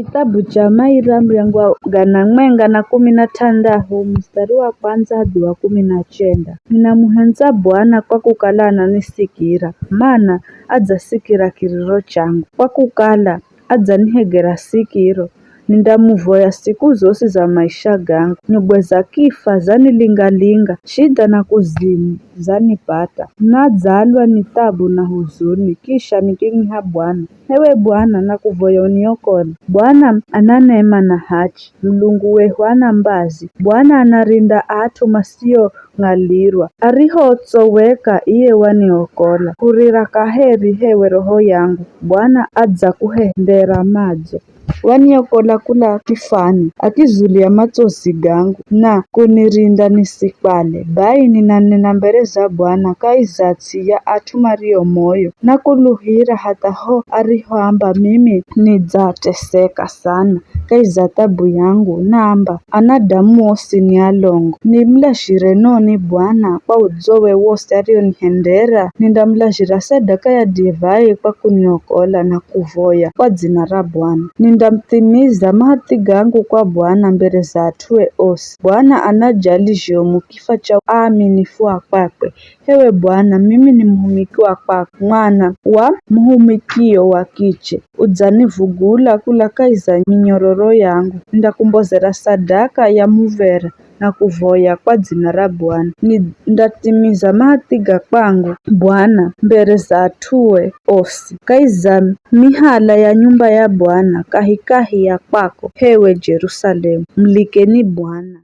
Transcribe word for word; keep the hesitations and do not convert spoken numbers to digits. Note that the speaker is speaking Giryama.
Kitabu cha Maira, muryango wa gana mwenga na kumi na th'andahu, mustari wa kwandza hadi wa kumi na chenda. Ninamuhendza Bwana kwa kukala ananisikira, mana adzasikira kiriro changu. Kwa kukala adzanihegera sikiro, nindamuvoya siku zosi za maisha gangu. Nyugwe za kifa zanilinga-linga, shida na kuzimu zanipata. Nadzalwa ni thabu na huzuni, kisha nikimwiha Bwana, "Ewe Bwana, nakuvoya uniokole." Bwana ana neema na hachi, Mulungu wehu ana mbazi. Bwana anarinda at'u masiong'alirwa. Arihotsoweka iye waniokola. Kurira kaheri hewe roho yangu, Bwana adzakuhendera madzo. Waniokola kula kifani, akizulia matsozi gangu, na kunirinda nisikwale. Bai ninanena mbere za Bwana kahi za ts'i ya at'u mario moyo, nakuluhira hatha ho arihoamba mimi nidzateseka sana kahi za thabu yangu, naamba, "Anadamu osi ni alongo." Nimulazhire noni Bwana kwa udzowe wosi arionihendera, nindamulazhira sadaka ya divai kwa kuniokola na kuvoya kwa dzina ra Bwana. Nindamuthimiza mahathi gangu kwa Bwana mbere za at'ue osi. Bwana anajali zhomu kifa cha aaminifu a kwakwe. Hewe Bwana, mimi ni muhumiki wa kwako, mwana wa muhumikio wa kiche. Udzanivugula kula kahi za minyororo yangu. Nindakumbozera sadaka ya muv̱era na kuvoya kwa dzina ra Bwana. Nindathimiza mahathi ga kwangu, Bwana, mbere za at'ue osi, kahi za mihala ya nyumba ya Bwana, kahikahi ya kwako, hewe Jerusalemu. Mulikeni Bwana.